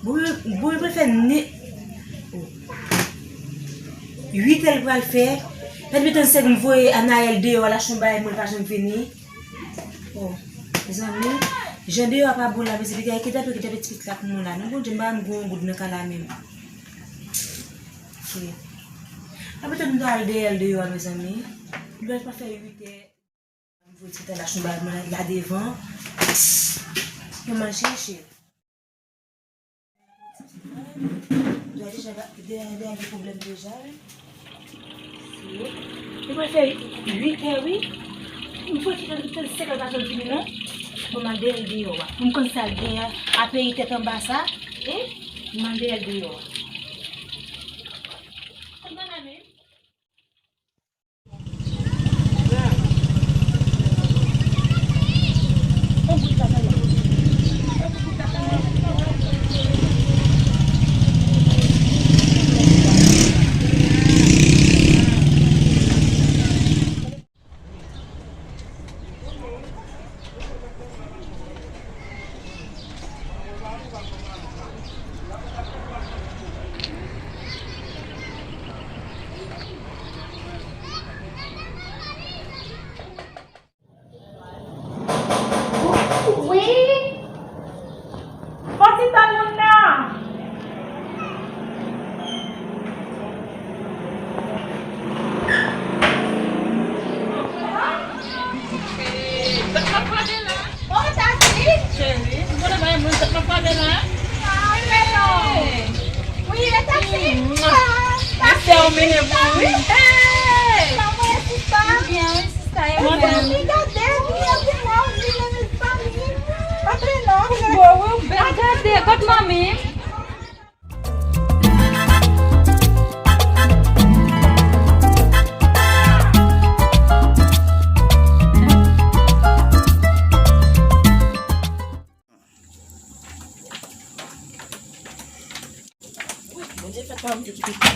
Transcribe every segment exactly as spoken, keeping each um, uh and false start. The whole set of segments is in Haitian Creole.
Bon, bon, bon, fè ne. Uit è l pral fè. Mèt metan sèk m voye Anayèl deyò, al achte yon bagay mwen pa janm vini. Oh, mezanmi, jan deyò a pa bon la, mezanmi, gade, kidnape, kidnape ti pitit la pou mwen la. Non, Bondye, m pa menm gen yon goud nan kay la menm. Wi. Apre tout, m ta al deyò, al deyò a, mezanmi. M dwe pa fè uit è. M voye ti tèl achte yon bagay mwen la devan. Mwen al chèche. Dwa deja, dèyè, dèyè gen pwoblèm deja, wi. Li pral fè uit è, wi. M voye ti tèl, tèl sèk la pa janm vini, non. Bon, m al deyò, deyò a. Pou m konn sa l gen a, apre tèt anba sa, hein? M al deyò, deyò a. Konn bagay menm. Wi. Fò ti tann moun nan. Cheri, mwen pa renmen zòt nan pale la. Wi, e taksi. Mesye, ou mennen mwen, wi. Kòman e sista? Byen, wi, sista, e ou menm? Gade, wi, e pou mwen, wi, mezanmi. Antre non. Bon, wi, ou bèl. Gade, kot manmi? Bondye fè pa m ki kite.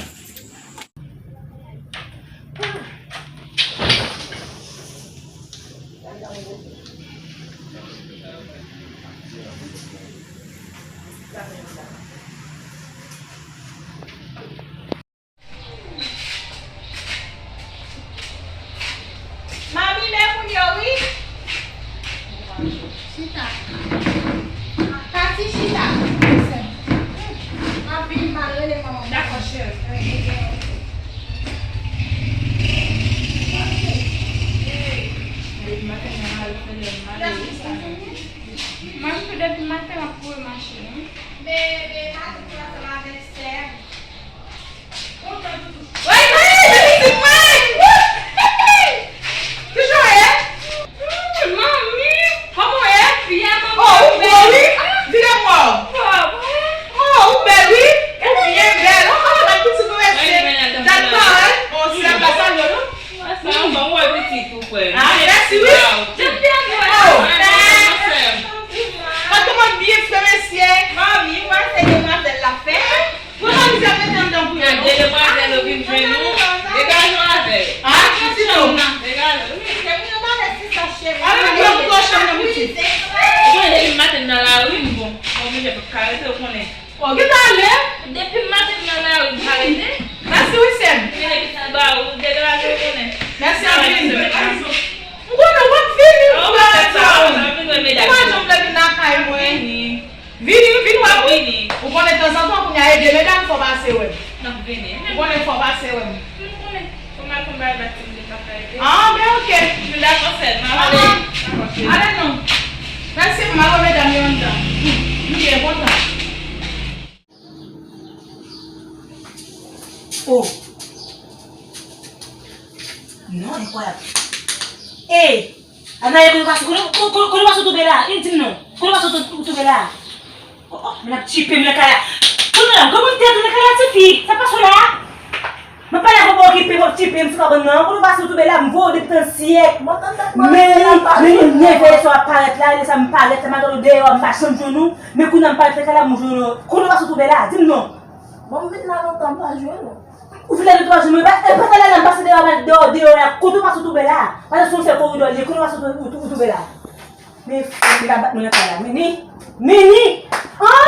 Manmi, men moun yo, wi. Chita. Kati, chita. Anpil mal rele manman. Dakò, cheri. Depi maten, nan la, yo fè lè mal. Mwen, tou depi maten, m ap kouri mache, wi. Bebe, maten, pou ansanm avèk sè m. Woy, woy, pitit mwen! Kijan w ye? Manmi! Kòman w ye? Byen, manmi. Oh, ou gwo, wi. Vire bò. Oh, ou bèl, wi. Ou byen bèl. Oh, oh, pitit mwen, mèsi. Dat parèy. Oh, sè m pa salye w, non. Sa, bon, ou wè pitit ou, frè. Ah, mèsi, wi. Wow. Jan byen, wi. Oh. Mwen, mwen, mwen, mwen, mwen. Kòman byen fè, mesye? Manmi, ou wè se demwazèl la fè? Pran manmzèl mete anndan pou yo. Gade demwazèl yo vin jwenn ou. Degaje w avè l. Ah, pitit ou. Degaje w. Wi, se pou yo ba lè sista cheri. Ala mwen pran chanm nan pitit. Ou konnen depi maten nan lari m bon. Mwen oblije pa ka rete, ou konnen. Ou gentan ale? Depi maten nan lari m pa rete. Mèsi wi sè m. Mete pitit ba ou, degaje w konnen. Mèsi anpil. M konnen w ap vini pou bagay sa yo. Ou pa janm vle vin lakay mwen. Vini, vin wè m wi. Vini. Ou konnen tanzantan kounye a ede medam fò pase wè m. N ap vini. Ou konnen fò pase wè m. M konnen. Fò m al fè yon bagay la ti m te ka fè ede. Ah, ben oke. M dakò sèlman. Ah, ale. Dakò, cheri. Ale non. Mèsi, m al wè medam yo anndan. M byen kontan. Oh. Non, enkwayab. Ey! Anayè, kote w pase, kote, kote, kote w pase w tonbe la? Di m non. Kote w pase w tonbe la? Oh, oh, men ap tchipe m nan kay la. Kote w la? Granmoun tèt ou nan kay la, tifi. Sa pase w la? Mwen pale avè w, pa okipe, pa tchipe m sou kabann nan. Kote w pase w tonbe la? M voye w depi tan syèk. Men li, men li nève lè sa w ap parèt la, lè sa m parèt la, m atann ou deyò, m pa janm jwenn ou. Men kounye a m parèt nan kay la, m jwenn ou. Kote w pase w tonbe la? Di m non. Bon, m vin la lontan, m pa jwenn ou. Ou vin la de twa jou, men pa, e pa fè la, la, m pase deyò, m al deyò, deyò la, kote w pase w tonbe la? Paske se yon sèl koridò li ye, kote w pase w tonbe, ou, ou tonbe la? Men, men la bat mwen nan kay la, men ni, men ni, an!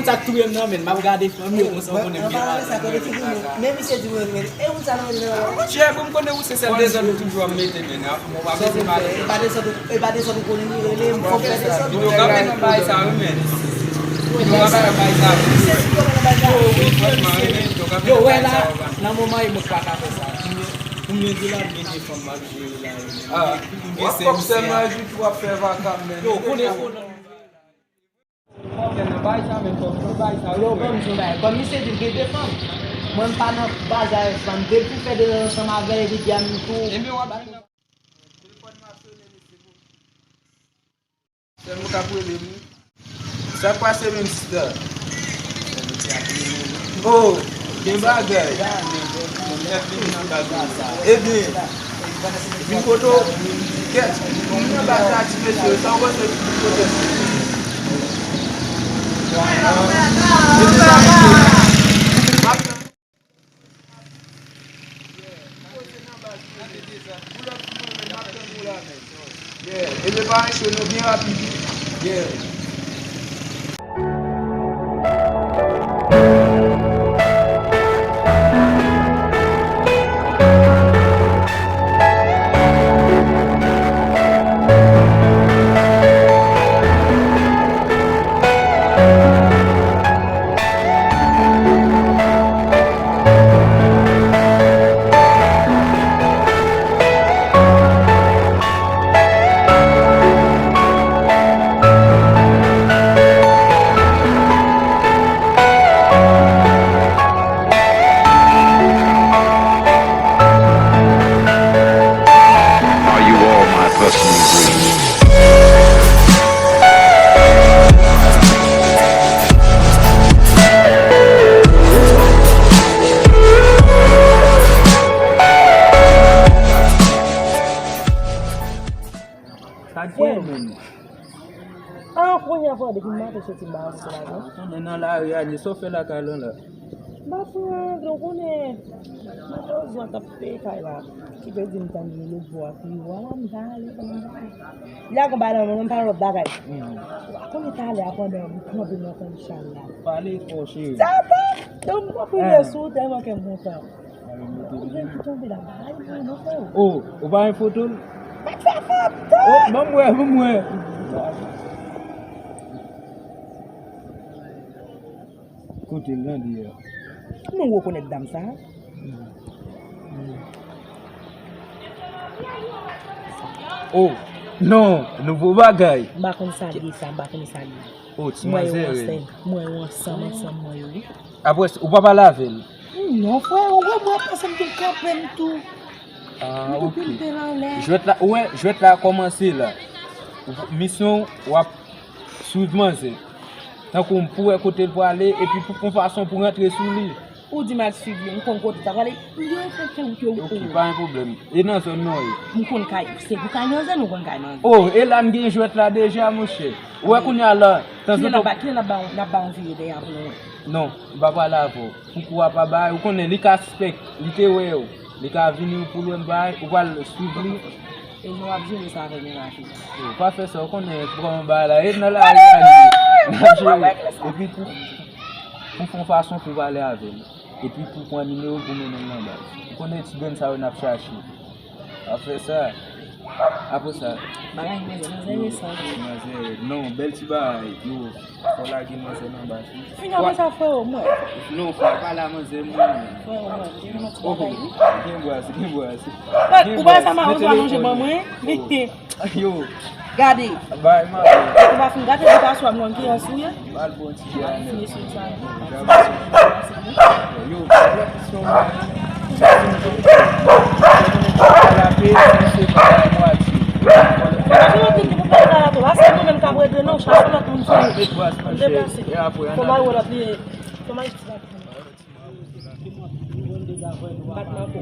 moun sa k touye m nan, men m ap gade fanmi yo konsa, ou konnen m gen mari. Men misye di mwen, men, e moun sa nan men nan. Monchè, bon, m konnen ou se sèl dezòd ou toujou ap mete, men, a, bon, w ap mete mari. E pa dezòd, e pa dezòd ou konnen li rele, m fò fè dezòd. Yo kanpe nan bagay sa, wi, men. Yo kanpe nan bagay sa, wi. Yo, wi, franchman, wi, men, yo kanpe nan bagay sa, wi. Nan moman yo, mwen pa ka fè sa. Konbyen, konbyen dola, konbyen de fanm m ap jere la, yo, men. Ah, m gen kòb sèlman, Juju, w ap fè vakab, men. Yo, konnen, konnen. Fò fè nan bay sa, men fò fè bay sa. Yo, ban m di yon bagay. Kòm misye di l gen de fanm, mwen m pa nan bazay fanm. Depi w fè de zan ansanm avè l, epi di a m tou. Ebyen, w ap jwenn nan telefòn nan ap sone, mesye, bon. Sèl mwen k ap rele m wi. Sa k pase menm, sista? Oh, gen bagay. Ebyen, vin kote w. Kèt, vin nan baz la, ti mesye, sa w panse vin kote m? Ebyen, pa rive. M ap tann. Yeah, ebyen pa enche non, byen rapid wi. Yeah. Ah, kounye a fò depi maten soti m pa rankontre lajan. Konnen nan lari a, li sa w fè lakay lan la? M pa fè anyen, ou konnen. Mwen te ozwa t ap peye kay la. Ki te di m tann li lòt bò a, pi vwala m ta ale, m ta ale. Li a konn pale anmè, m pale lòt bagay. Ou pa konnen talè a pandan m kanpe nan kann chay la. Pale fò, cheri. Sa pa, donk mwen prive sou ou tèlman kè m kontan. Ou gen ki tonbe la, bay mwen non, frè. Oh, ou pa gen foto l? Mwen fè foto! Oh, ban m wè, ban m wè. Kote l, tande a. Kòman w rekonèt dam sa? Oh, non, nouvo bagay. M pa konn sa l ye sa, m pa konnen sa l ye. Oh, ti manzè rèd. Mwen yo ansanm, ansanm, mwen yo, wi. Apre, ou pa pale avè l? Non, frè, ou wè mwen panse m te kanpe m tou. Ah, ok. Jwèt la, ou wè, jwèt la kòmanse la. Misyon, w ap swiv manzè. Tankou m pou wè kote l prale, epi pou, pou fason pou rantre sou li. Ou di m al swiv li, m konn kote l ta prale. Yo, fè fè wout yo. Ok, pa gen pwoblèm. E nan zòn nou ye? M konn kay, se pou kay nan zòn, ou konn kay nan zòn. Oh, e la n gen jwèt la deja, monchè. Ou wè kounye a la, tanzantan. Kilè n ap ba, kilè n ap ba, n ap ba yon vire dèyè a pou nou wè? Non, m pa pale avè w. Pou kou a pa bay, ou konnen li ka sispèk, li te wè w. Li ka vini pou l wè m bay, ou pral swiv li. E jan w ap jere sa avè m, Rafi? Yo, pa fè sa, ou konnen kòman bagay la ye, nan lari a li. N ap jere. Epi pou, pou fè yon fason pou pale avè l. Epi pou pran nimewo l pou mennen l nan baz. Ou konnen ti grenn sa yo n ap chache. Ap fè sa. Apre sa. Bagay manzè, manzè resan. Manzè, non, bèl ti bagay. Yo, fò lage manzè nan baz wi. Fini apre sa, frè, mwen. Non, frè, pa la manzè, mwen. Frè, mwen. Gen yon ti bagay wi. Gen bwaz, gen bwaz. Ou pa sa ma, ou pa lonje ban mwen. Mete. Yo. Gade. Bay, ma. Ou pa fin gate, ou pa swa mwen ki an sou ye. Mal bon ti gè a nèt. Yo, yo, yo. Deplase. Fò m al wè lòt li. Fò m al ti bat manko. Bat manko.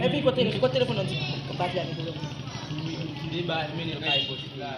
Epi kote, kote telefòn nan di bat la ni telefòn. Li ba mennen kay bòs la.